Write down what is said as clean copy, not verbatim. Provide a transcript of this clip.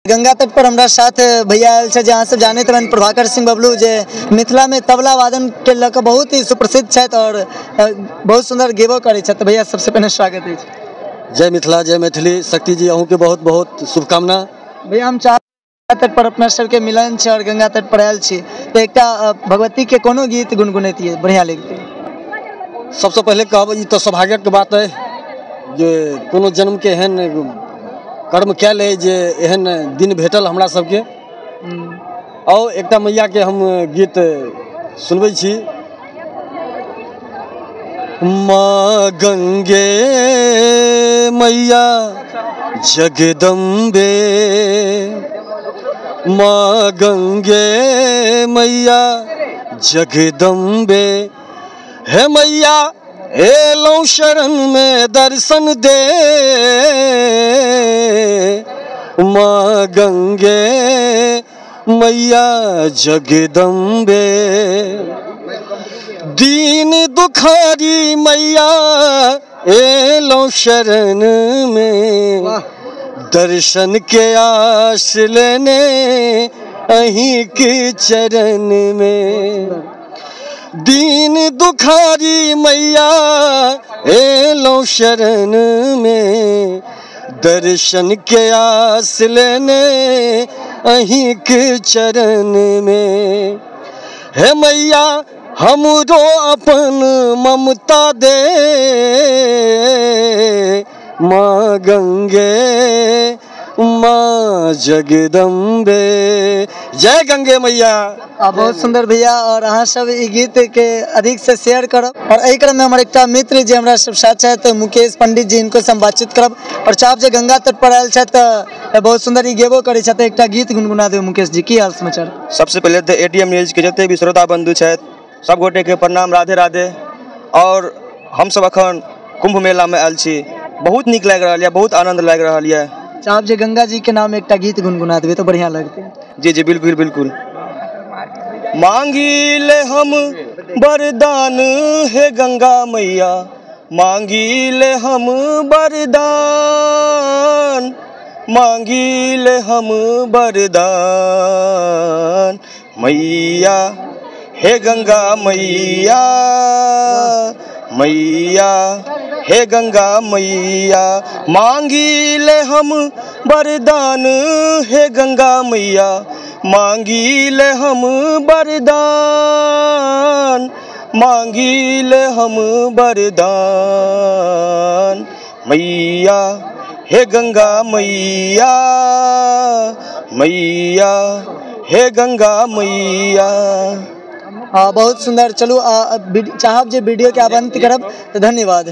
गंगा तट पर हमरा साथ भैया आयल छै जे अहाँ सब जानैत रहन प्रभाकर सिंह बबलू, जे मिथिला में तबला वादन के लऽ कऽ बहुत ही सुप्रसिद्ध छथि और बहुत सुंदर गेबो करै छथि। भैया सबसे पहिने स्वागत अछि। जय मिथिला, जय मैथिली। शक्ति जी अहूँके बहुत बहुत शुभकामना। भैया हम चाह तट पर अपना सबके मिलन छै और गंगा तट पर आयल छी तऽ एकटा भगवती के कोनो गीत गुनगुनैतियै, बढ़िया लगतै। सबसँ पहिले कहब ई तऽ सौभाग्यके बात अइ जे कोनो जन्मके एहन कर्म कयल अइ जे एहन दिन भेटल हमरा सबके। आउ एकटा मैयाके हम गीत सुनबै छी। माँ गंगे मैया जगदम्बे, माँ गंगे मैया जगदम्बे, हे मैया एलौं शरण में दर्शन दे, माँ गंगे मैया जगदम्बे। दीन दुखारी मैया एलौं शरण में, दर्शन के आस लेने अहीं के चरण में। दीन दुखारी मैया एलौं शरण में, दर्शन के आस लेने अहीं के चरण में। हे मैया हमरो अपन ममता दे, माँ गंगे माँ जगदम्बे। जय गंगे मैया। बहुत सुंदर भैया, और अहाँ सब ई गीत के अधिक से शेयर करब। और एहि क्रम में हमर एकटा मित्र जे हमरा सब साथ छथि मुकेश पंडित जी, इनको से हम बातचीत करब। और चाहब जे गंगा तट पर आयल छथि तऽ बहुत सुंदर ई गेबो करै छथि, एकटा गीत गुनगुना देब। मुकेश जी की हाल समाचार? सबसे पहिले तऽ एटीएम न्यूज के जते भी श्रोता बंधु छथि सब गोटे के प्रणाम, राधे राधे। और हमसब अखन कुंभ मेला में आयल छी, बहुत नीक लागि रहल यऽ, बहुत आनंद लागि रहल यऽ। चाहब जे गंगा जी के नाम एकटा गीत गुनगुना देबै तऽ बढ़िया लगतै। जी जी बिल्कुल बिल्कुल। मांगी ले हम वरदान हे गंगा मैया, मांगी ले हम वरदान, मांगी ले हम वरदान मैया, हे गंगा मैया, मैया हे गंगा मैया। मांगी ले हम वरदान हे गंगा मैया, मांगी ले हम वरदान, मांगी ले हम वरदान मैया, हे गंगा मैया, मैया हे गंगा मैया। बहुत सुंदर। चलू चाहब जे वीडियो के आब अंत करब, तऽ धन्यवाद।